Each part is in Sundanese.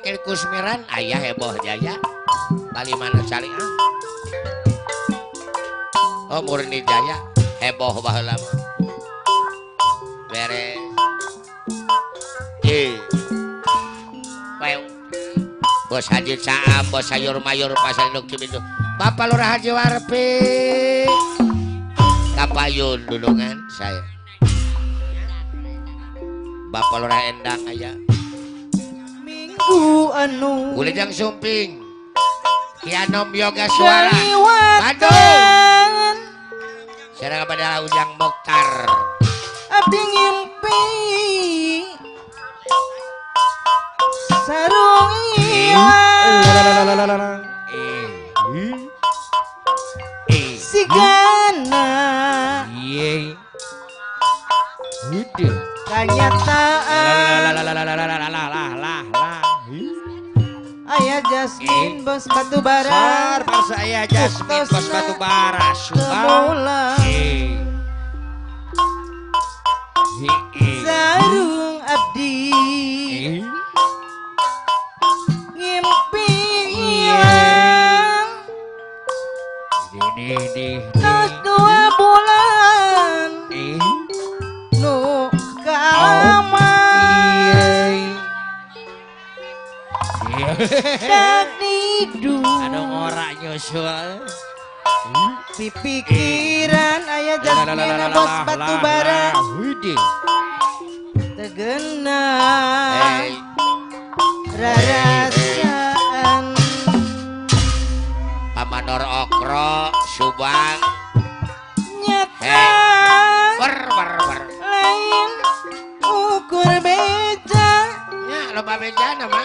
Wakil Kusmiran ayah heboh jaya. Bali mana cari ah? Oh Murni Jaya heboh baheula mah. Beres. Ye. Bos Haji Caam, bos sayur mayur pasar induk Cibintu. Bapak Lurah Haji Warpi. Kapayun dulungan saya. Bapak Lurah Endang aya. Minggu anu Gulejang Sumping. Kianom Yoga Suara. Bandung. Serang kepada Ujang Mokhtar. Abdi ngimpi sarung ilang sigana kanyataan aya Jasmine bos batu bara saya Jasmine bos batu bara Subang sarung abdi ngimpi ilang tos 2 bulan nu kaalaman dagdidu anu ngora nyusul pipikiran aya Jasmine bos batu bara tegena rarasaan Pamanor Okro Subang nyata wer wer wer lain ukur beja nya loba bejana mah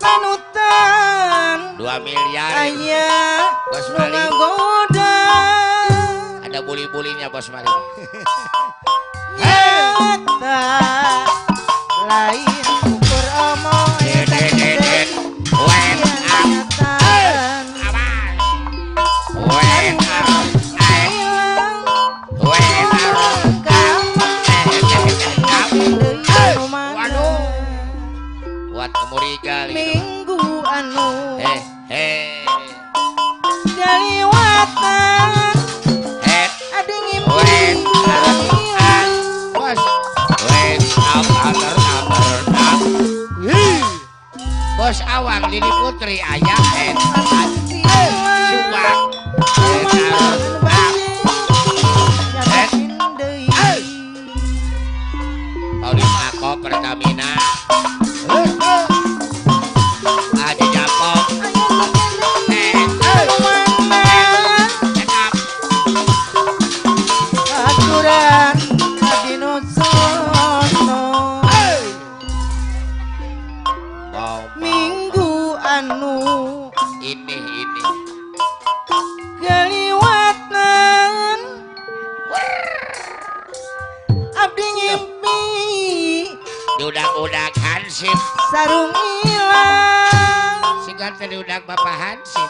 panutan 2 miliar aya bos nu Mali ngagoda ada buli-bulinya bos Mali nyata lain ukur omong minggu anu kaliwatan adi ngimpi bos Awang Lili Putri ayah Subang Paulis Ako Pertamina Haji Japong aturan abdi nu sono minggu anu ini kaliwatan abdi ngimpi diudak-udak Hansip sarung ilang sigan teh diudak Bapak Hansip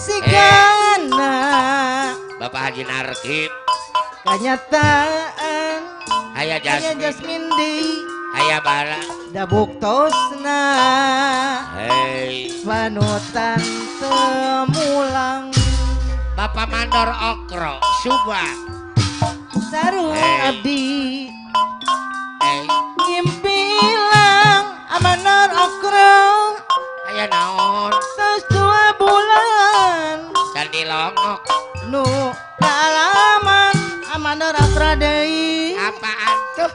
sigana Bapak Haji Narkib kanyataan aya aya Jasmine Jasmine deui aya bala da buktosna hei panutan temulang Bapak Mandor Okro Subang sarung hey. Abdi hey. Ngimpi ilang amanor okro aya naon tos 2 bulan sandi longok nu kaalaman amanor okro deui apaan tuh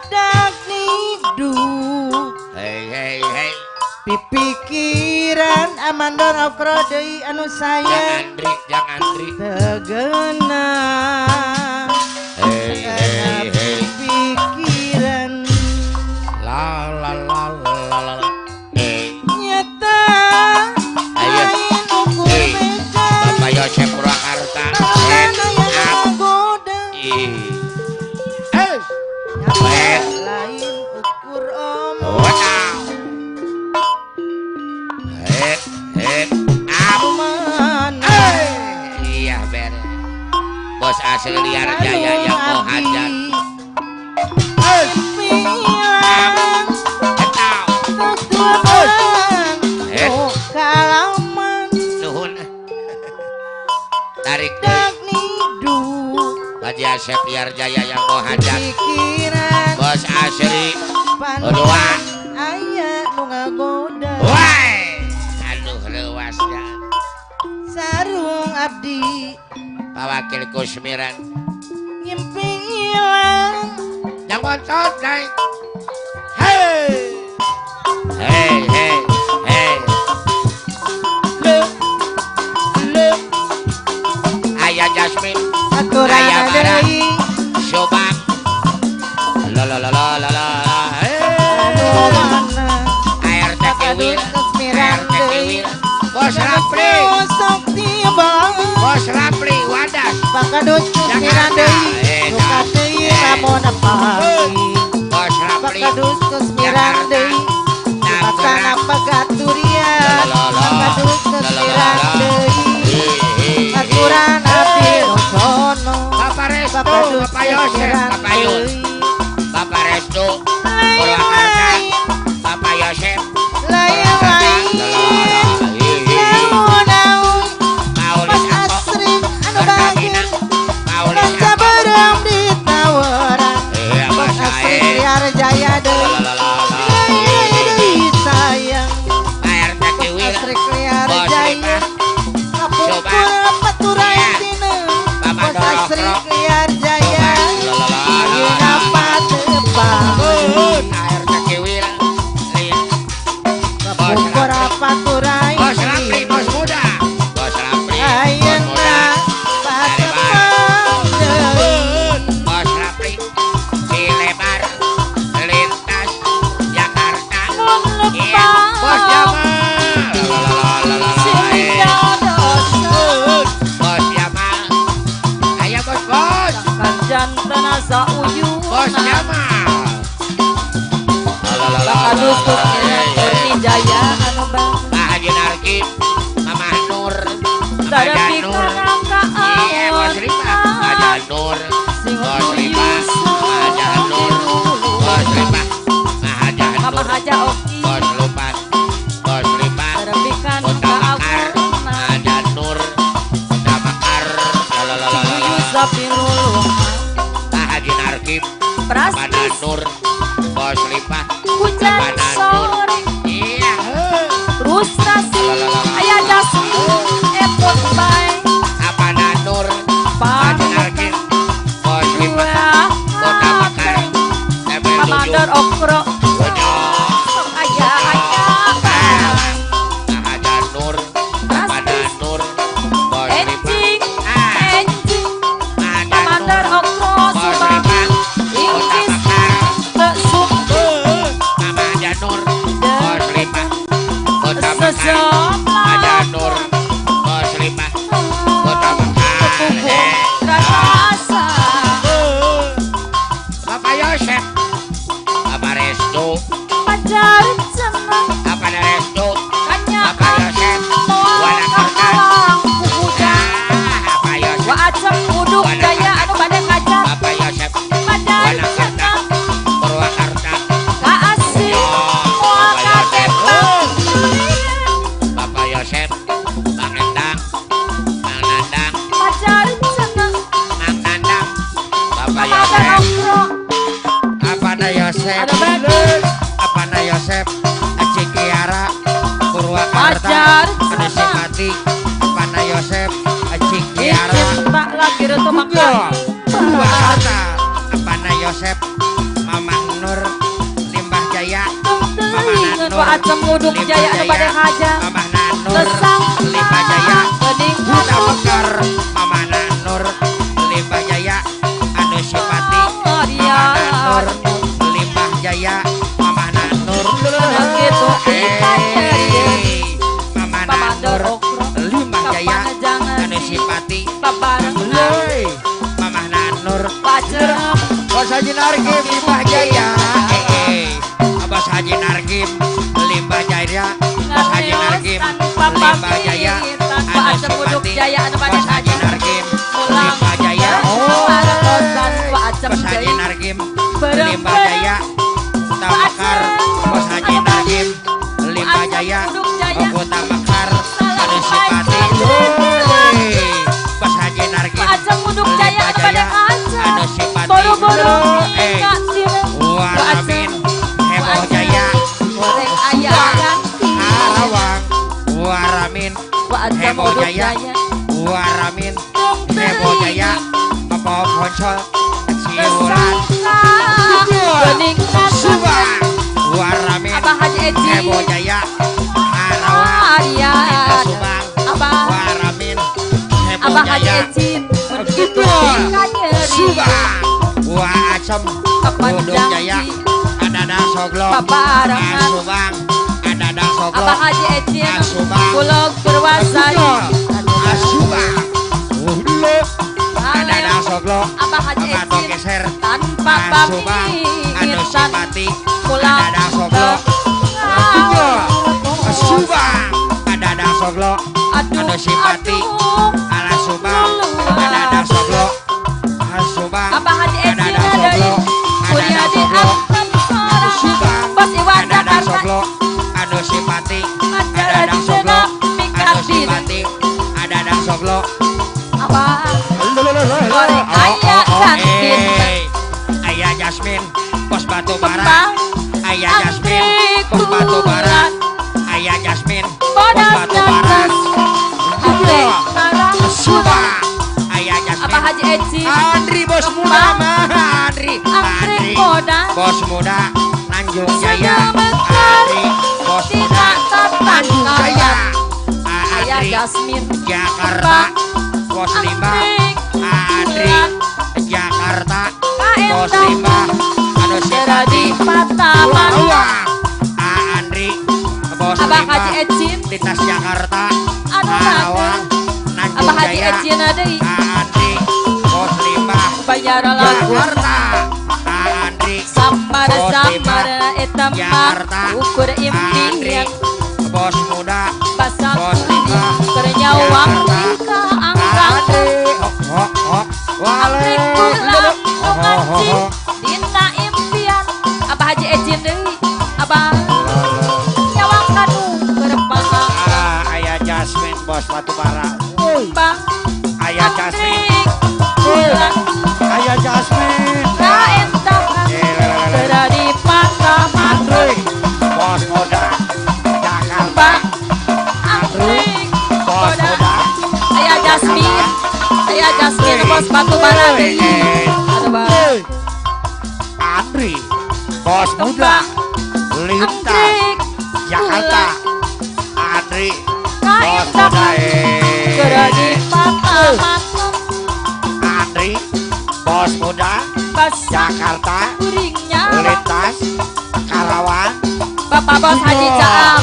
dagnidu hei hei hei pipikiran amandor okro deui anu sayang jangan Andri tegena hei hei hei pikiran la la la la la nyata ayo lain ukur beja Bapak Yosep Purwakarta lain ukur omong iya beres bos asli liar jaya yang mau hajat Yosep Yarjaya yang mau hajat. Pikiran Bos Asri. Dua aya nu ngagoda. Woi. Aduh leuwasnya. Sarung abdi Pak Wakil Kusmiran ngimpi ilang. Yang bontot naik. Hey. Hey hey hey. Le le Ayah Jasmine. Aturan Ayah Bara. deui. Subang. La la la la la la. Hey. ART Kiwil. ART Kiwil. Bos Rapli. Sok tiba. Bos Rapli Wadas. Pakadut Kusmiran deui. Luka teuing lamun apagi. Bos Rapli. Pakadut Kusmiran deui. Patana pagaturian. Pakadut Kusmiran deui. Aturan abdi nu sono. Bapak Restu, Pakadut Bapak Yosef, Kusmiran Bapak Yun, deui. Bapak Restu, Purwakarta, Bapak Yosef, Lain-lain. Naon-naon. Paulis Mas Ako, Asri anu Pertamina, bageur. Paulis Manca Ako, beureum ditawaran. Iya, Bos Mas Asri Ae. Liar Jaya deui. La la la la. Deui deui sayang. ART Bos Kiwil, Asri Liar Bos Jaya. Ripah, Kapungkur paturai Iya. tina. Bapak Bos Asri Dorokro. Liar Jaya. La la la la la. Ayeuna patepang. ART Kiwil, Bos Kapungkur Rapli, paturai Bos Rapli, Bos Muda, Bos Rapli, Bos Ayeuna Muda, patepang deui. Bos Rapli, Cilebar, lintas Jakarta. Mun Iya, Bos lebang Jamal. La la la la la la. Silih dosa. Bos Jamal. Ayo bos bos. Kanjan tenasa uyuna. Bos Jamal. La la la la. Pakadut Kusmiran Murti Jaya anu bang. Pak Haji Narkim, Mama Nur, Mama Tadapi Janur. karang Iya, Bos Rima. Mama Janur, Sing Bos Rima, Mama Janur, Bos Rima, Mama Mama Janur, Haja Oki. Bos Lupas, Bos Rima, Tadapikan Kota Mekar, kaawonna. Mama Janur, Kota Mekar, la la la la la la. Yusapilulung. Pak Haji Narkim, Mama Prastis Nur, Bos Lipa, hujan Mama Nur. sore. Iya. Frustasi La, la, la, la. aya Jasmine epot bae. Apa Nanur, Haji Narkim, Bos Lipa, Kota Mekar, Level Pamandor 7, okro Bojo. sok aya aya Pak Janur, Pak Nanur, Bos Lipa, enjing Ah. enjing Pak Pamandor Janur, okro Bos subang Lipa, Kota Inggris Mekar, teu sumpi Mama Janur, Bos Lipa, Kota Mekar, sesop Pak Janur, Bos Lipa, Kota Mekar. Eh. Rasa Bapak Yosef, Bapak Restu, pacar cenah Bapak Restu, kanya Bapak Yosef, moal Wanakerta, kahalang ku hujan Ah, Bapak Yosef, wa acem uduk jaya anu bade ngajar Bapak Yosef, pacar Wanakerta, cenah Purwakarta, kaasih moal Bapak Yosef, katepang Bapak Yosef, Bang Endang, Bang Nandang, pacar cenah Mang Nandang, Bapak pamandor Yosef, okro Apa na Yosef? anu bagus Apa na Yosef? Cikiara, Purwakarta, Pacar Anu cenah. Simpati, Apa na Yosef? Cikiara, cinta lagi retu makan Purwakarta, Apa na Yosef? Mamah Nur, Limbah Jaya, teuingeun wa acem uduk jaya anu bade ngajar Mamah Nanur, lesang Limbah Jaya, geuning Kota Mekar, Mama Nanur, Limbah Jaya, Anu Simpati, Oh, Mama Nanur, dia. Limbah Jaya, Mama Nanur, Gitu kita Eh, Mama Pamandor Nanur, okro Limbah Jaya, kapan jangan Anu Simpati, babarengan Leuy, Mama Nanur, pacar Bos Haji Narkim, Limbah Jaya, eh, Bos Haji Narkim, Limbah Jaya, Bos Haji Narkim, Limbah Jaya, tanpa Anu acem uduk Simpati, jaya anu bade Bos Haji ngajar Narkim, mulang Limbah Jaya, oh, tanpa acem Bos Haji deui Narkim, Bareng-bareng. Limbah Jaya, Kota Mekar, Bos Haji Narkim, Limbah Jaya, Uduk Jaya. Kota Mekar, Salam Anu Simpati, Haji. Bos Haji Narkim, Acem uduk jaya Limbah anu bade Jaya, ngajar Anu Acem Hebo Uduk Jaya. Jaya. Waramin Hebo Jaya. Bapak Poncol Ciulan. Gening Subang. Waramin Abah Haji Eci. Hebo Jaya. Karawang. Arian. Subang. Abah Waramin Hebo Abah Haji Jaya. Ecin. Mun kitu kanyeri. Subang. Wa Acem Kapan Uduk Jaya. Adadang Soglo. Babarengan. Subang. Adadang Soglo. Abah Haji Ecin. Subang. Bulog Purwasari. Subang. Adadang Soglo. Abah Haji Abato Ecin. Geser. Tanpa Subang. Anu pamitan. Simpati. Pulang Adadang Soglo. Subang. Adadang Soglo. Aduh, Anu Simpati. aduh. Ala Subang. Adadang Soglo. Subang. Abah Haji Ecin Adadang ada Soglo. Adadang Kuryadi Soglo. Antam sorangan. Subang. Bos Iwan Adadang Jakarta. Soglo. Anu Simpati. Acara Adadang Soglo. cenah Anu mikadin. Simpati. Adadang Soglo. Abah. Goreng ayah Jasmine. Ayah Jasmine, bos batu bara. Kembang. Ayah Jasmine, bos batu bara. Ayah Jasmine, bos Bodas batu bara. nanas. Hate marah. Subang. Ayah Abah Jasmine. Haji Eci. Andri bos muda mah Andri. Anggrek Andri bodas. bos muda Nanjung Jaya. Sedemekar. Andri bos muda Tidak Tanjung Jaya. tertangkap. Ayah Andri Jasmine. Jakarta bos lima. Anggrek. Andri Jakarta bos Kaendang. lima. Anu Teradi simpati. patah mata. Wah. Andri bos Abah lima. Haji Ecin. Lintas Jakarta. Anu Karawang Nanjung Abah Haji Jaya. Ecin deui. Andri bos lima. Bayar lagu. Jakarta. Andri Samar Bos samar eta mah Jakarta. ukur Andri impian bos muda basah Bos lima. kernyawang Jakarta. tingkah angkang Andri hok hok hok wale Anggrek kula nu ngaji Oh, oh, oh. dina impian Abah Haji Ecin deui Abah nyawang kanu keur panggang Ah, Ayah Jasmine bos batu bara. bang Ayah Jasmine. anggrek kula Ayah Jasmine. kaentahan teradi patah mata Andri bos muda Jakarta. bang anggrek Bos kula muda. Ayah Jasmine, Ayah Jasmine bos batu bara deui. Aduh bang. Andri bos muda Kembang lintas anggrek Jakarta. Andri bos muda. kaendahan teradi patah mata Andri bos muda basah Jakarta kuringnya lintas Karawang Bapak bos Haji Caam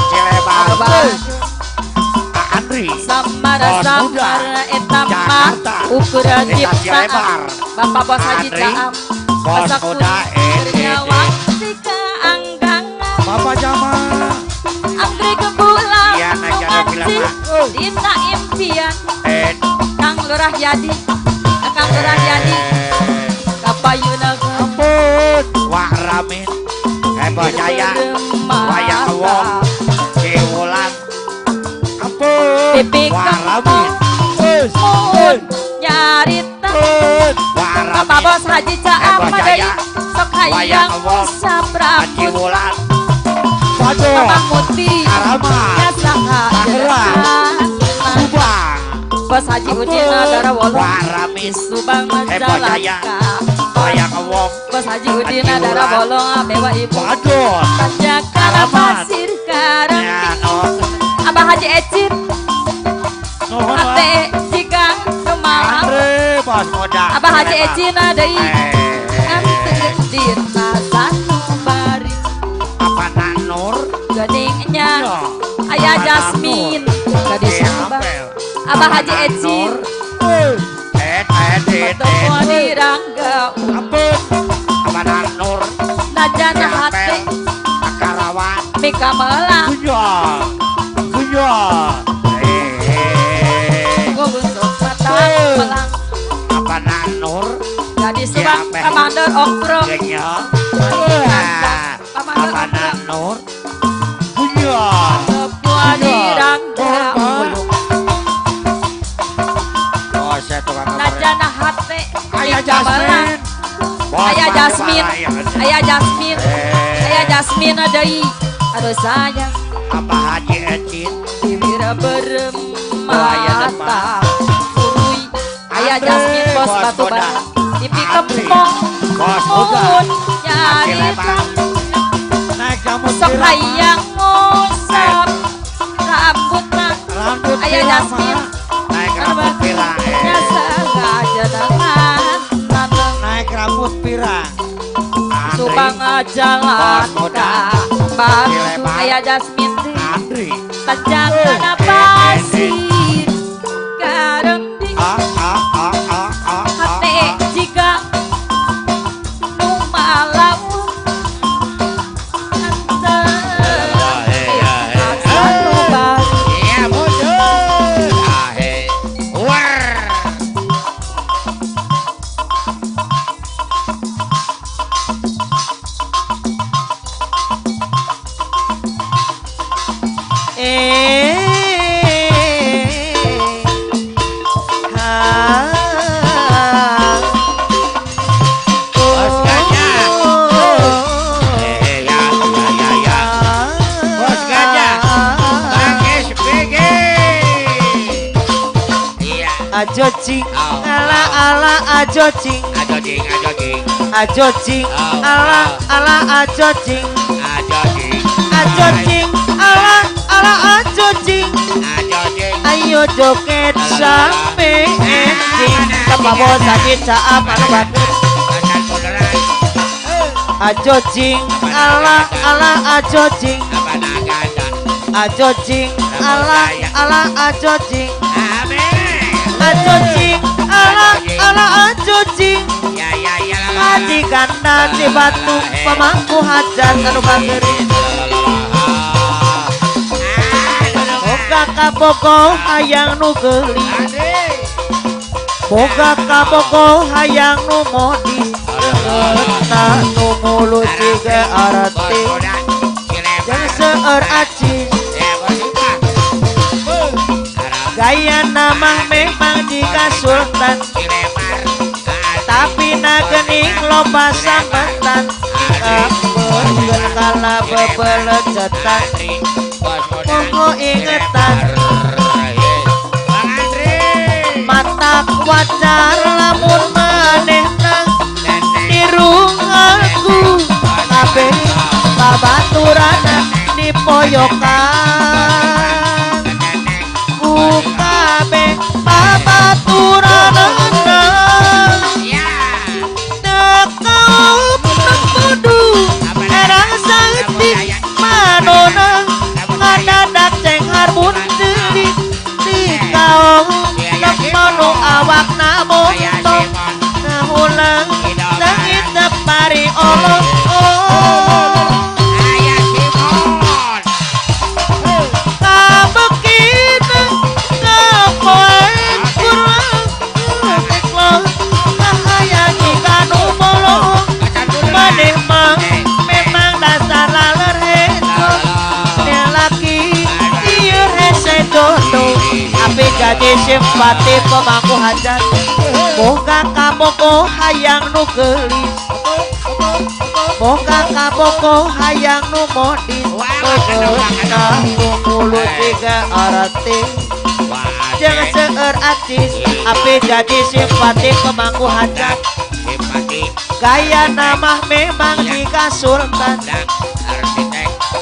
Cilebar. Aduh bang. Andri Samar Bos samar muda, eta mah Jakarta, ukuran lintas ciptaan Cilebar. Bapak bos Haji Andri, Caam bos Basah muda, kuring tika anggangan Bapak Jamal Anggrek bulan Iya, nu Najara ngaji Bilama. dina impian eh Kang Lurah Yadi Kang Lurah Yadi Kapayuna ampun Wak Ramin Heboh Jaya Wayang Wong Ciwulan ampun Pipi Wak Ramin Mun nyarita Wak Bapak Ramin Bos Haji Caam Heboh deui Jaya sok hayang Wayang Wong saprapun Ciwulan Waduh Bapak Muti Karaman Nyasaha Tangerang. Subang Bos Haji Udin Nagara Wolong Wak Ramin Subang Heboh Jaya Majalengka Wayang Wong Bos Haji Udin Nagara Bolong Bewa Ibu Waduh Tanjakan Karaman. Pasir Karang Ya no Abah Haji Ecin Nuhun Wak. Ate jika kemalam Andri bos muda Abah Haji Ecin deui Eh, Anteun dina sanubari apa Nanur Geningnya Yo. Ayah Apa Jasmine Gadis Eh, Subang apel. Abah Haji Apa Ecin Nanur? Eh, eh, eh, Ketemu eh. di Rangga Ampun. Apa Nanur Najana Apel. hati Karawang Mika melang Kunya Kunya Eh, Ngubusuk mata melang apa Nanur Gadis Subang Siapa? Komander Okro Kenya Komander Apa Okro Nanur Kunya Ketemu di Rangga Oh, saya tukang kabar. Najana hati Ayah Mika melang Jasmine. Bos Ayah batu Jasmine bara, ya. Ayah Jasmine Eh. Ayah Jasmine deui Aduh sayang Apa Haji Ecin Bibir Rada berem Aya mata Uruy aya Jasmine bos batu bara Pipi kempong Bos muda. Mun nyarita Naik rambut Sok pirang. hayang ngusap rambutna Rambut Aya pirang, Jasmine Naik rambut pirang. Nya sengaja dengan Naik rambut pirang. Subang jalan ka Batu aya Jasmine Andri. Tanjakan pasir Karendi A a a a a. Hate jika nu malaut Iya mundur. Ahe. War. Ha. Bos gajah. Ya ya ya ya. Bos gajah. Bang SBG. Iya. Ajo cing, Oh. ala ala ajo cing, Ajo jing, ajo jing, ajo cing, Oh. ala ala ajo cing, ajo jing. ajo cing, ala ala ajo cing. Ajo jing. Ayo joget sampe enjing. Kepabo sakit caap anu batur. Macan beneran. Ajo cing, ala ala ajo cing, Apa nagada? ajo cing, ala ala ajo cing, Amin. ajo cing, ala ala ajo cing. Ya ya ya la la. Aji ganda cibatu pemangku hajat anu bagerin. Boga kabogo hayang nu geulis, boga kabogo hayang nu modis. Leungeunna nu mulus siga arti, jeung seueur aci. Gaya nama memang jika sultan, tapi na geuning loba sambetan. Kabeungkeun kala bebelecetan, poho ingetan. Mata wajar lamun manehna nirung aku kabeh babaturana dipoyokan ku kabeh babaturanana teu kudu erang saeutik manona ngadadak cenghar bunteuli di kaong nemono awakna montong ngahulang sengit tepari Allah. Kabekina kapoe kurang teklo kahaya jika nu bolong maneh mah memang dasar laler hejo laki ieu hese jodoh api jadi simpati pemangku hajat. Boga kabogo hayang nu geulis, boga kabogo hayang nu modis. Leungeunna nu mulus siga arti, jeung seueur acis api jadi simpati pemangku hajat. Gaya nama memang jika sultan,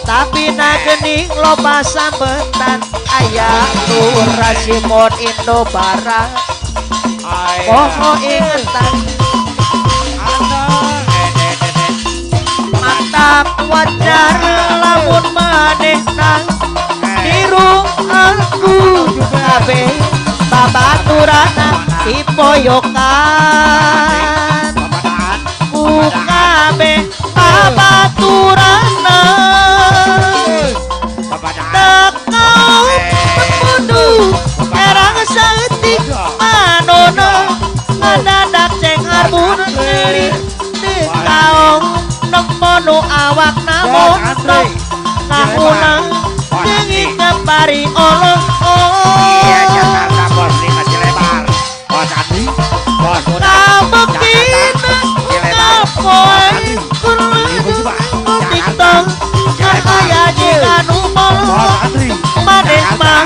tapi na geuning loba sambetan. Aya Lurah Simon Indo Barat poho ingetan. Mantap wajar lamun manehna nirung aku kabeh babaturana dipoyokan ku kabeh babaturana teu kudu erang saeutik manona ngadadak cenghar bunteuli teu kaong nemono awakna montong ngahunang deungit kepari Allah. Iya Jakarta bos lima Cilebar bos Andi bos Muda Kabekina kapoe kurang tiktok kahaya jika nu bolong maneh mah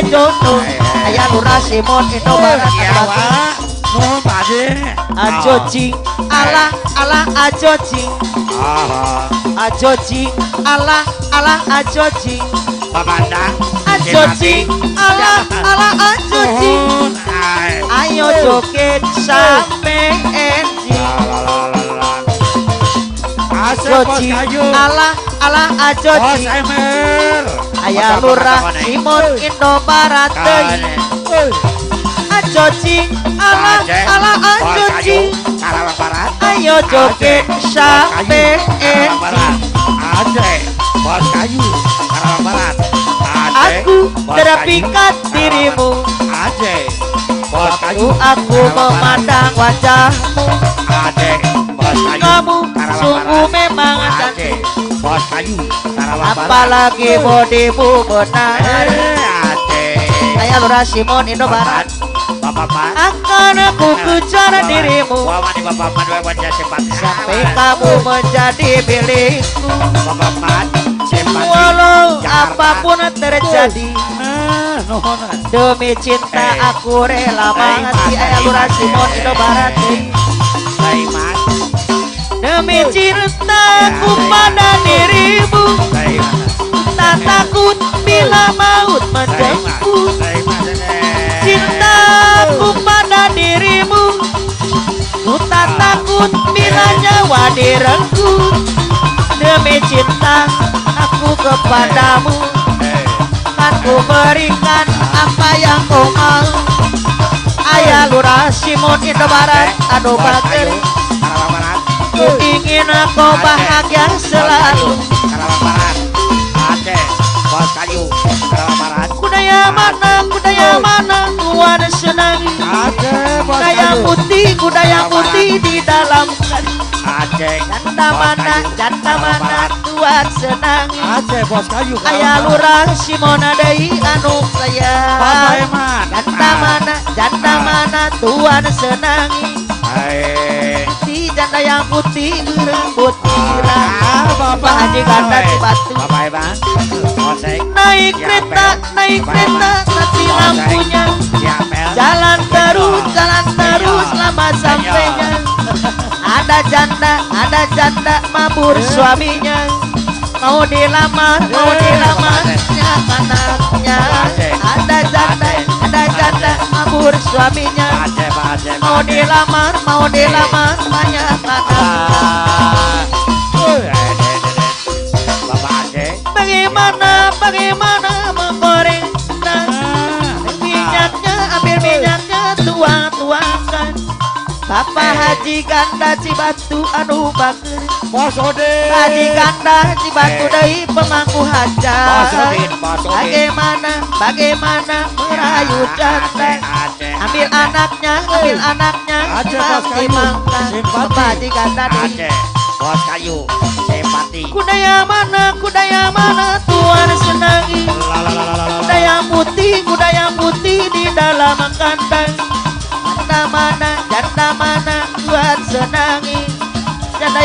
Jono. Aya Lurah Simon Indo Barat. Iya, Wak. Nuhun Pak Haji. Ajo cing alah alah ajo cing. Ah. Ajo cing alah alah ajo cing. Babanda. Ajo cing alah alah ajo cing. Nuhun. Ai. Ayo joget sampe enjing. La la la la la. Asep Ajo bos cing kayu. alah alah ajo Bos cing. Emir. Aya Lurah Simon Indo Barat deui. Ajo cing alah alah ajo cing. Karawang Barat. Ayo joget sampe Karawang enjing. Barat. Aceh, bos kayu, Karawang Barat. Aceh, Aku bos terpikat kayu, dirimu. Aceh, bos kayu, Aku Karawang Barat. memandang wajahmu. Aceh, bos kayu, Kamu Karawang sungguh Barat. memang Aceh, cantik. bos kayu, Karawang Barat. Apalagi bodimu menarik. Aceh. Aya Lurah Simon Indo Barat. Bapak Pak. Akan aku kejar dirimu Bapak Bapak Bapak sampai kamu menjadi milikku. Bapak Pak, simpati. Walau Jakarta. apapun terjadi, Nah, nuhun. demi cinta aku rela mati. Mas, Aya Lurah Mas. Simon Indo Barat. Mas, Demi cintaku pada dirimu, Mas. tak takut bila maut menjemput. Cintaku pada dirimu, ku tak takut bila nyawa direnggut. Demi cinta aku kepadamu, kan ku berikan apa yang kau mau. Ayah Lurah Simon Indo Barat, aduh bager. Ku ingin kau bahagia selalu. Kudaya mana, tuan senangi. Kuda yang putih di dalam janda mana, tuan senangi. Aceh bos kayu. Ayah Lurah Simon deui anu sayang. Janda mana, tuan senangi. Di janda yang putih berambut pirang. Bapak Haji Ganda Cibatu. Bapak Eman. Osek. Naik kereta, mati lampunya. Jalan terus, lama sampainya. Ada janda mabur suaminya. Mau dilamar, anaknya. Ada janda mabur suaminya. Mau dilamar, banyak anaknya. Bapak Aceh. Bagaimana menggoreng minyaknya, ambil minyaknya, tuang-tuangkan. Bapak Haji Ganda Cibatu anu bager. Bos Odin. Haji Ganda Cibatu deui pemangku Bos hajat. Odin, Bos Odin. Bagaimana merayu janda. Aceh. Ambil anaknya, Aceh, Bos Kayu. timangkan. Simpati. Bapak Haji Ganda deui. Aceh, Bos Kayu, simpati. Kudaya mana tuan senangi. La la la la la la. Kuda yang putih di dalam kandang. Janda mana tuan senangi. Janda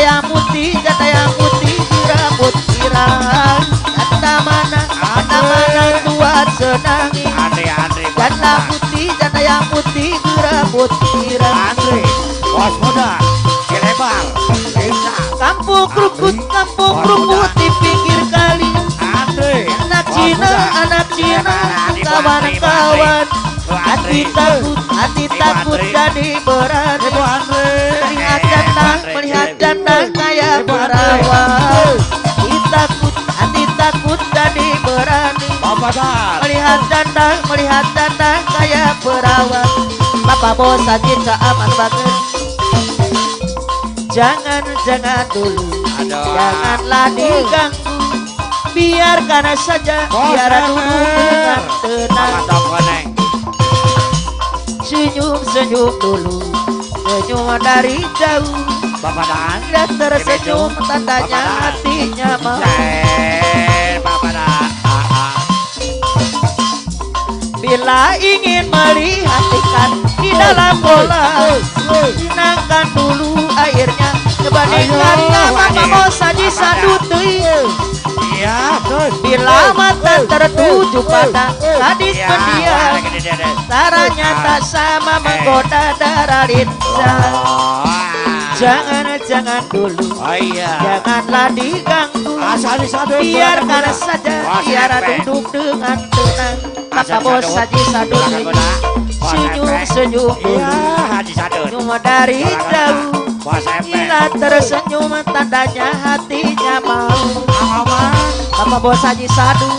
yang putih rambut pirang. Janda mana tuan senangi. Andre, Andre, Bos Janda Muda. putih, janda yang putih rambut pirang. Andre, Bos Muda, Cilebar, Desa. Kampung keruput di pinggir kali. Andre, Anak Bos Cina, Muda. anak Cina, Ibu kawan-kawan. Ibu Hati Andri. takut, hati Ibu takut Andri. jadi berani. Ibu Andri. Melihat Eh, janda, Ibu Andri. melihat janda kaya Ibu Andri. perawan. Hati takut jadi berani. Bapak Dar. Melihat janda kaya perawan. Bapak bos Haji Caaman banget. Jangan, jangan dulu, Aduh. janganlah diganggu. Biarkan saja, Bos biar dulu Emer. dengan tenang. Bapak Tokoneng. Senyum-senyum dulu, senyum dari jauh. Bapak Dan. Tidak tersenyum tandanya Bapak Dan. hatinya mau. Bapak Dan. Ah, ah. Bila ingin melihat ikan di dalam kolam, jinakkan dulu airnya. Dibandingkan Ayo, sama adik. bos Haji Sadu teuing. Iya, terus. Bila mata tertuju pada gadis Iya. pendiam. Caranya tak sama menggoda darah lincah. Jangan-jangan dulu, janganlah diganggu. Biarkan saja Tiara duduk dengan tenang. Bapak Bos Haji Sadun senyum-senyum dulu, dari jauh. Bila tersenyum tandanya hatinya mau. Bapak Bos Haji Sadun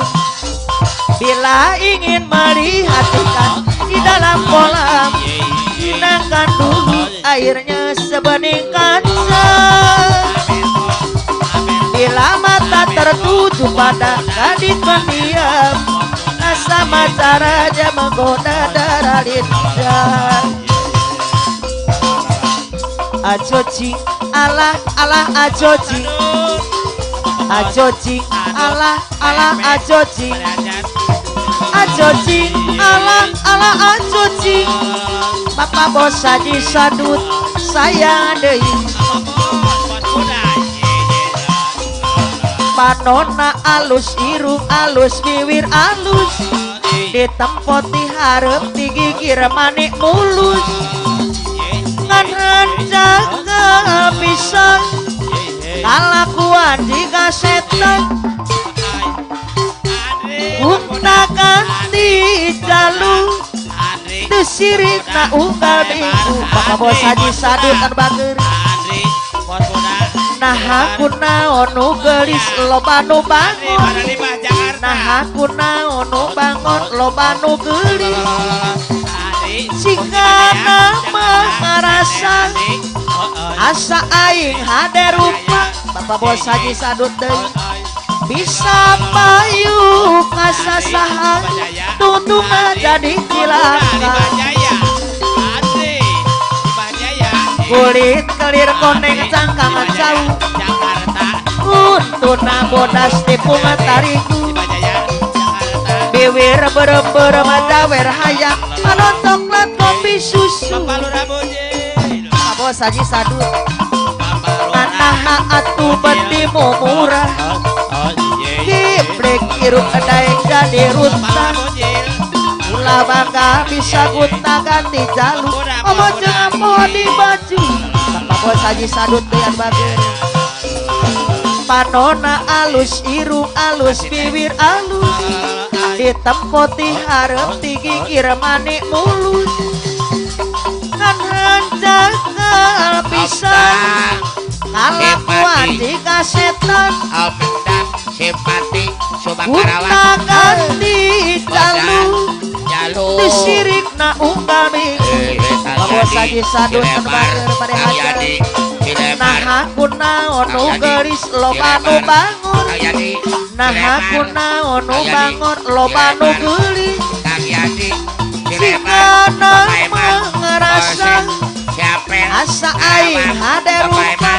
bila ingin melihat ikan di dalam kolam, gunakan dulu airnya sebening kaca. Bila mata tertuju pada gadis pendiam, sama caranya menggoda darah lincah. Ajoji alah alah ajoji, ajoji alah alah ajoji, ajoji alah alah ajoji. Bapak Bos Haji Sadut sayang deui. Panona alus irung alus bibir alus, ditempoti hareup digigir manik mulus. Ngan hanjakal pisan kalakuan jiga setan. Gunta ganti jalu teu sirik na unggal minggu. Bapak Bos Haji Sadut anu bager. Nah aku naon nu geulis loba nu bangun. Nah aku naon nu bangun loba nu geulis. Sigana mah ngarasa asa aing hade rupa. Bapak Bos Haji Sadut deui bisa payu kasasahan tungtungan jadi cilaka. Kulit kelir koneng cangkangan jauh, untuna bodas tipungan tarigu. Bibir berem-berem jawer hayang panon coklat kopi susu. Bapak Bos Haji Sadut nganaha atuh betimu murah. Kiplek hirup daek jadi runtah. Ulah bangga bisa gunta ganti jalu. Omo jeung poho di baju. Bapak Bos Haji Sadut deui bager. Panona alus irung alus bibir alus, ditempoti hareup digigir manik mulus. Ngan hanjakal pisan kalakuan jiga setan. Simpati Gunta ganti jalu teu sirikna unggal minggu. Bapak Bos Haji Sadut anu bager bade hajar. Nah aku naon nu geulis loba nu bangun. Nah aku naon nu bangun loba nu geulis. Sigana mah ngarasa asa aing hade rupa.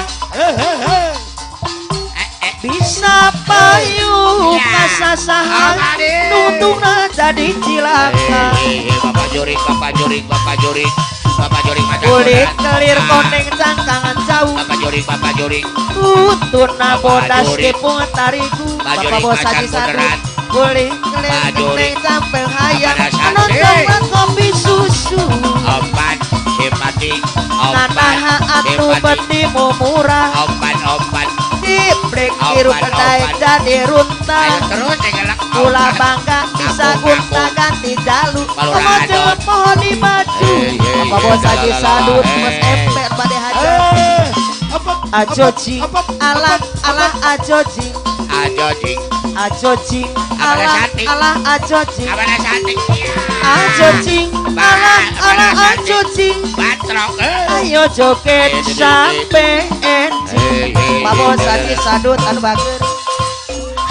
Bisa payu kasasahan tungtungna jadi cilaka. Bapak jurik, bapak jurik, bapak jurik, bapak jurik macan. Kulit kelir koneng cangkangan jauh, Bapak jurik, bapak jurik, untuna bodas tipung tarigu. Bapak Bos Haji Sadut kulit kelir koneng campel hayang anon coklat kopi susu. Opat simpati, opat Nanaha atuh betimu murah. Opat opat Kiplek hirup daek jadi runtah. Ulah bangga bisa gunta ganti jalu. Omo jeung poho di baju. Bapak Bos Haji Sadut bos emper bade hajar. Ajoji alah alah ajoji, ajoji ajoji alah alah ajoji, ajoji alah alah ajoji. Ayo joget sampe enjing. Bapak Bos Haji Sadut anu bager.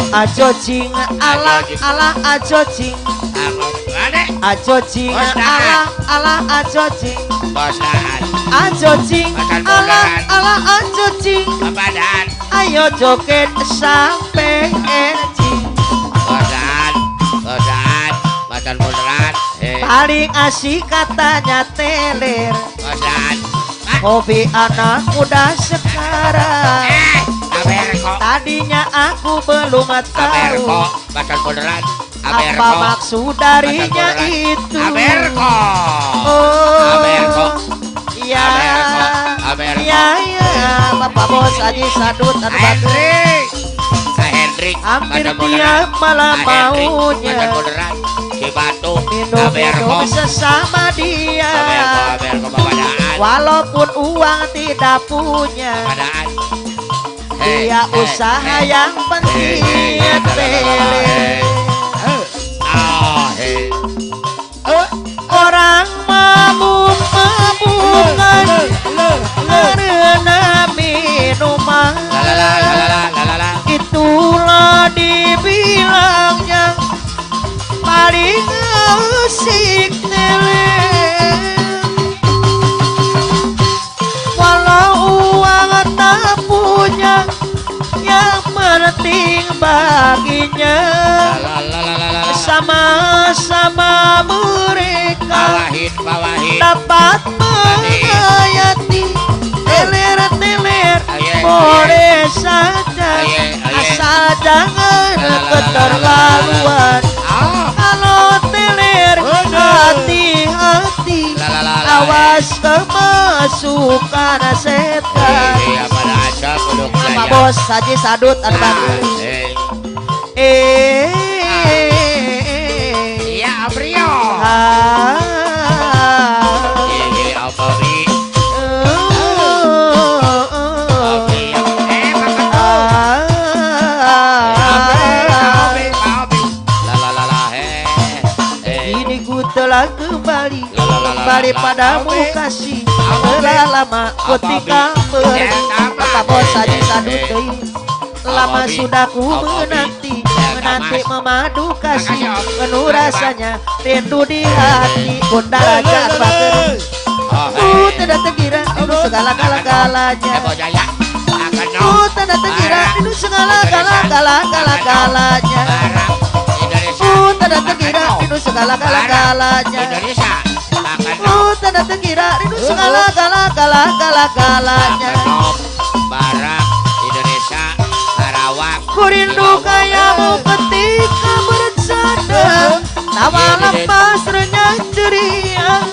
Ajojing alah alah ajojing, ajojing alah alah ajojing, ajojing alah alah ajojing. Ayo joget sampe enjing. Paling asik katanya teler. Hobi anak muda sekarang. Tadinya aku belum tahu. Apa maksud darinya itu? Aberko. Oh. Aberko. Ya. Aberko. Ya ya, Bapak Bos Haji Sadut anu batur. Hendrik. Hendrik. Hampir tiap malam maunya Cibatu. minum-minum sesama dia. Aberko, Aberko, walaupun uang tidak punya. Dia usaha yang penting tele. Orang mabuk-mabukan karena minuman. Itulah dibilangnya paling asik tele. Walau uang tak punya, yang penting baginya sama-sama mereka dapat menghayati. Teler-teler boleh saja, asal jangan keterlaluan. Kalau teler hati-hati, awas kemasukan setan. Pak Bos Haji Sadut anu bagus. Iya, Abrio. Ini ku telah kembali, kembali padamu kasih. Telah lama ku tinggal pergi. Pak Bos Haji Sadut deui. Lama sudah ku menanti, menanti memadu kasih. Penuh rasanya rindu di hati. Bunda Raja Bakar. Ku tidak terkira rindu segala gala galanya. Ku tidak terkira rindu segala gala gala gala galanya. Ku tidak terkira rindu segala gala galanya. Ku tidak terkira rindu segala gala gala gala galanya. Ku rindu kayamu ketika bercanda, tawa lepas renyah ceria.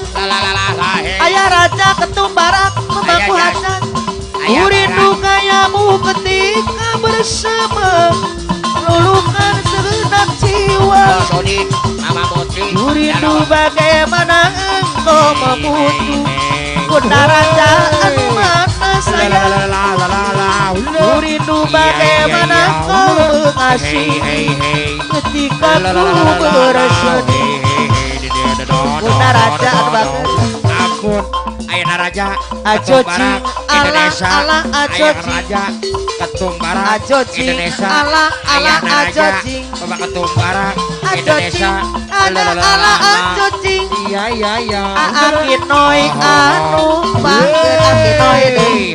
Ayah raja ketumbarak memangku hajat. Ku rindu kayamu ketika bersama, luluhkan segenap jiwa. Ku rindu bagaimana engkau memutu. Bunda raja anu mana sayang. Ku rindu bagaimana kau mengasihi ketika ku bersedih. Bunda raja anu bagus. Ampun, ayah raja ajo cing ala ala ajo cing ketumbaran ajo cing ala ala ajo cing bapak ketumbaran ajo cing ala ala ajo cing. Iya iya iya. Akinoi anu bager akinoi deui.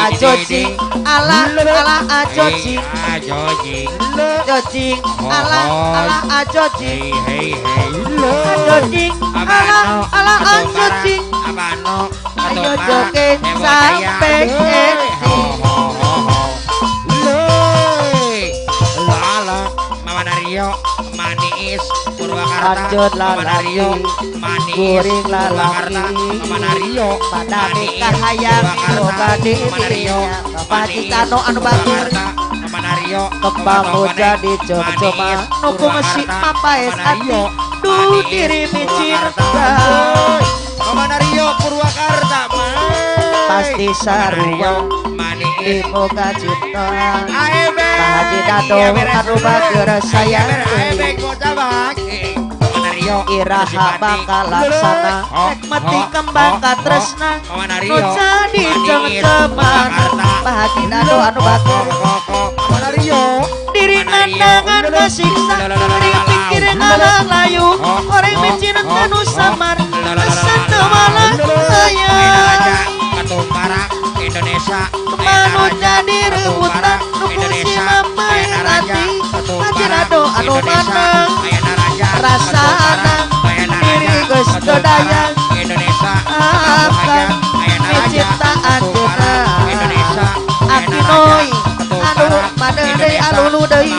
Ajo cing ala ala ajo cing ajo cing ajo cing ala ala ajo cing ajo cing ala ala ajo cing. Ayo joget sampai Mama Nario Maniis Purwakarta. Lanjut lalaki guring lalaki Mama Nario pada nikah hayang boga dirinya. Bapak Citano anu bagus. Mama Nario kembang jadi cuma nuku mesi mapaes ati du diri micinta. Mama Nario Purwakarta pasti sarua diboga cinta. Pak Haji Dado anu bager sayang iraha bakal laksana nikmati kembang katresna nu jadi cengkeman. Pak Haji Dado anu bager diri nandangan kasiksa diri pikir ngalang layu orang micin kanu samar asa teu malah aya. Indonesia manu jadi rebutan nu si mapae ati. Haji Dado anu manang rasana diri geus teu daya akan micipta anjeunna. Akinoi anu maneh deui alulu deui.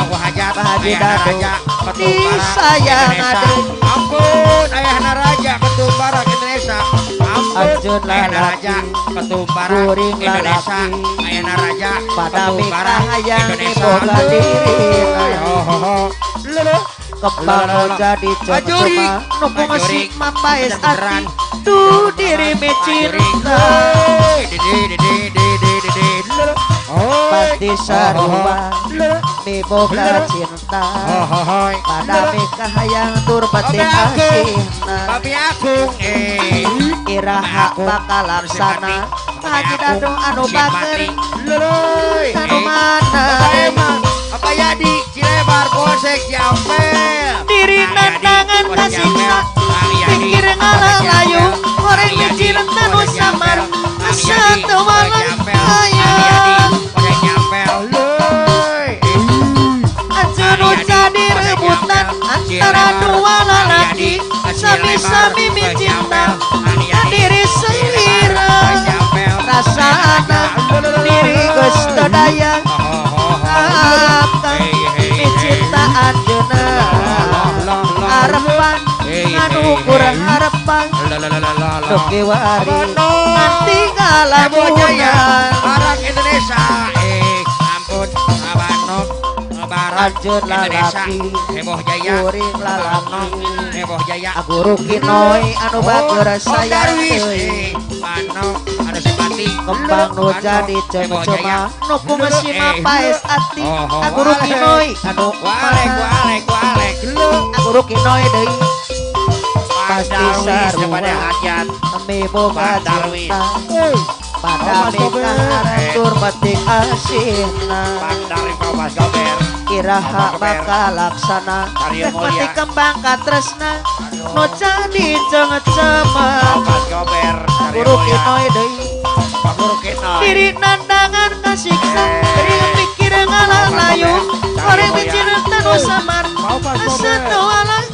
Pak Haji Ayahna Dado Raja Ketum Barak disayang Indonesia. deui. Ampun Ayahna Raja Ketum Barak Indonesia. Ampun Anjeun Ayahna lalaki Raja Ketum Barak kuring Indonesia. lalaki Ayahna Raja pada Ketum Barak mikahayang Indonesia. miboga dirina. Oh, oh, oh. Lulu. Kembang nu jadi Majurik. cema nu Majurik. ngasih mapaes Beneran. ati tu diri micinta. Pasti sarua miboga cinta pada mikahayang tur pati asihna. Papi Agung eh Iraha bakal laksana Haji Dado anu bager Luluy. anu mana. Bapak Eman, Bapak Yadi, Cilebar, Polsek Jampel. Diri nantangan kasiksa pikir ngalalayu goreng micinta nu samar asa teu walang hayang. Polsek Jampel, luy. Anjeun nu jadi rebutan antara dua lalaki sami-sami micinta ka diri sendiri rasana diri geus teu daya akang micinta anjeunna harapan anu kurang harapan nu kiwari nanti Heboh Jaya, ngalamunan. Barak Indonesia. Eh, ampun, Abanok, Barak Anjeun Indonesia. lalaki Heboh Jaya, kuring lalaki Heboh Jaya. Guru Kinoy anu bager Om sayang Darwis, deui. eh, Manok, anu simpati. Kembang nu Manok, jadi Heboh cema Jaya. nu kungsi mapaes ati Oh, oh, Guru walek. Kinoy anu Walek, mana walek, walek. Lu, Guru Kinoy deui Pak pasti Darwis sarua kepada hajat. miboga Pak Darwis. cinta pada Oh, Mas Gober. mikah tur batik asihna. Pak Darwis Pak Mas Gober. Iraha Pak Gober. bakal laksana Karya rek Mulia. mati kembang katresna nu jadi cema Pak Mas Gober. Karya Guru Mulia. Kinoy deui Pak Guru Kinoy. diri nandangan kasiksa diri pikir ngalalayu goreng micinta nu samar Mau Pak asa Gober. teu walang